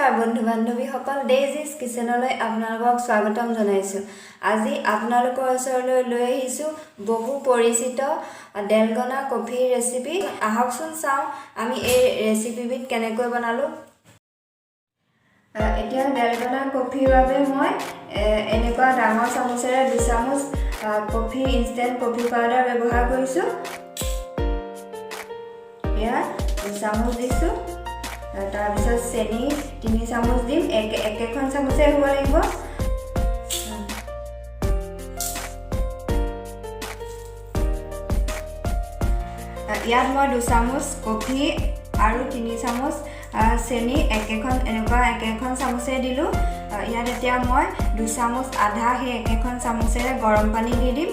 নমস্কাৰ বন্ধু বান্ধৱীসকল, ডেইজিছ কিচেনলৈ আপোনালোকক স্বাগতম জনাইছোঁ। আজি আপোনালোকৰ ওচৰলৈ লৈ আহিছোঁ বহু পৰিচিত ডেলগনা কফিৰ ৰেচিপি। আহকচোন চাওঁ আমি এই ৰেচিপিবিধ কেনেকৈ বনালোঁ। এতিয়া ডেলগনা কফিৰ বাবে মই এনেকুৱা ডাঙৰ চামুচেৰে 2 চামুচ কফি, ইনষ্টেণ্ট কফি পাউডাৰ ব্যৱহাৰ কৰিছোঁ। এয়া 2 চামুচ দিছোঁ। তাৰপিছত চেনি 3 চামুচ দিম। একেখন চামুচে হ'ব লাগিব। ইয়াত মই 2 চামুচ কফি আৰু 3 চামুচ চেনি এনেকুৱা একেখন চামুচে দিলোঁ। ইয়াত এতিয়া মই 2 চামুচ আধা সেই একেখন চামুচেৰে গৰম পানী দি দিম।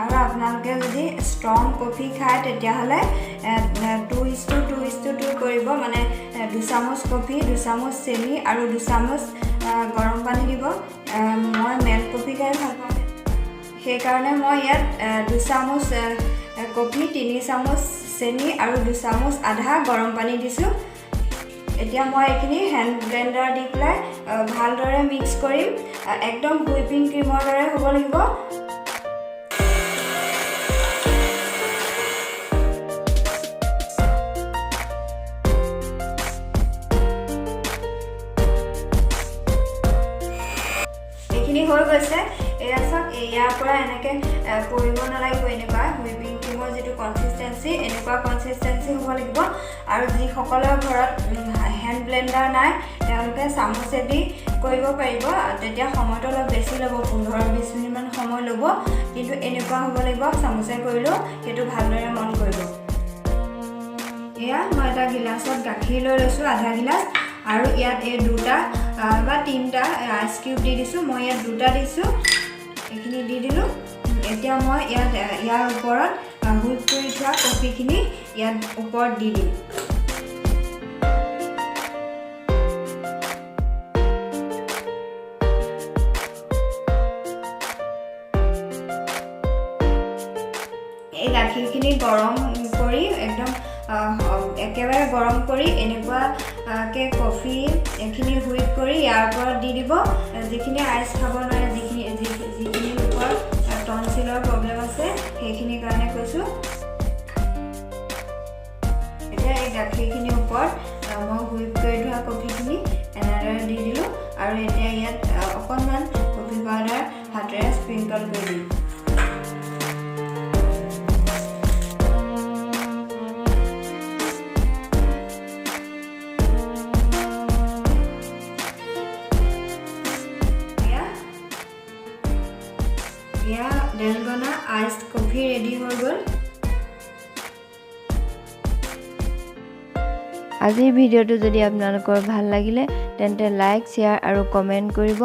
আৰু আপোনালোকে যদি ষ্ট্ৰং কফি খায়, তেতিয়াহ'লে 2:2:2 কৰিব, মানে 2 চামুচ কফি, 2 চামুচ চেনি আৰু 2 চামুচ গৰম পানী দিব। মই মেল্ট কফি খাই ভাল পাওঁ, সেইকাৰণে মই ইয়াত 2 চামুচ কফি, 3 চামুচ চেনি আৰু 2 চামুচ আধা গৰম পানী দিছোঁ। এতিয়া মই এইখিনি হেণ্ড ব্লেণ্ডাৰ দি পেলাই ভালদৰে মিক্স কৰিম। একদম হুইপিং ক্ৰীমৰ দৰে হ'ব লাগিব। এইখিনি হৈ গৈছে। এয়া চাওক, ইয়াৰ পৰা এনেকৈ পৰিব নালাগিব। এনেকুৱা হুইপিং ক্ৰীমৰ যিটো কনচিষ্টেঞ্চি, এনেকুৱা কনচিষ্টেঞ্চি হ'ব লাগিব। আৰু যিসকলৰ ঘৰত হেণ্ড ব্লেণ্ডাৰ নাই, তেওঁলোকে চামুচেদি কৰিব পাৰিব। তেতিয়া সময়টো অলপ বেছি ল'ব, 15-20 মিনিটমান সময় ল'ব। কিন্তু এনেকুৱা হ'ব লাগিব চামুচে কৰিলেও, সেইটো ভালদৰে মন কৰিব। এয়া মই এটা গিলাচত গাখীৰ লৈ লৈছোঁ আধা গিলাচ আৰু ইয়াত এই দুটা বা তিনিটা আইচ কিউব দি দিছোঁ। মই ইয়াত দুটা দিছোঁ। এইখিনি দি দিলোঁ। এতিয়া মই ইয়াত ইয়াৰ ওপৰত হুইপ কৰি থোৱা কফিখিনি ইয়াত ওপৰত দি দিম। এই গাখীৰখিনি গৰম কৰি, একদম একেবাৰে গৰম কৰি এনেকুৱাকৈ কফি এইখিনি হুইপ কৰি ইয়াৰ ওপৰত দি দিব। যিখিনি আইচ খাব নোৱাৰে, যিখিনি লোকৰ টনচিলৰ প্ৰব্লেম আছে, সেইখিনিৰ কাৰণে কৈছোঁ। এতিয়া এই গাখীৰখিনিৰ ওপৰত মই হুইপ কৰি থোৱা কফিখিনি এনেদৰে দি দিলোঁ আৰু এতিয়া ইয়াত অকণমান কফি পাউডাৰ হাতেৰে স্প্ৰিংকল কৰি দিম। এয়া ডেলগনা আইচ কফি ৰেডি হৈ গ'ল। আজিৰ ভিডিঅ'টো যদি আপোনালোকৰ ভাল লাগিলে, তেন্তে লাইক, শ্বেয়াৰ আৰু কমেণ্ট কৰিব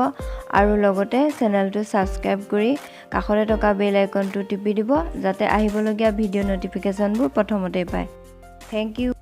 আৰু লগতে চেনেলটো ছাবস্ক্ৰাইব কৰি কাষতে থকা বেল আইকনটো টিপি দিব, যাতে আহিবলগীয়া ভিডিঅ' ন'টিফিকেশ্যনবোৰ প্ৰথমতেই পায়। Thank U.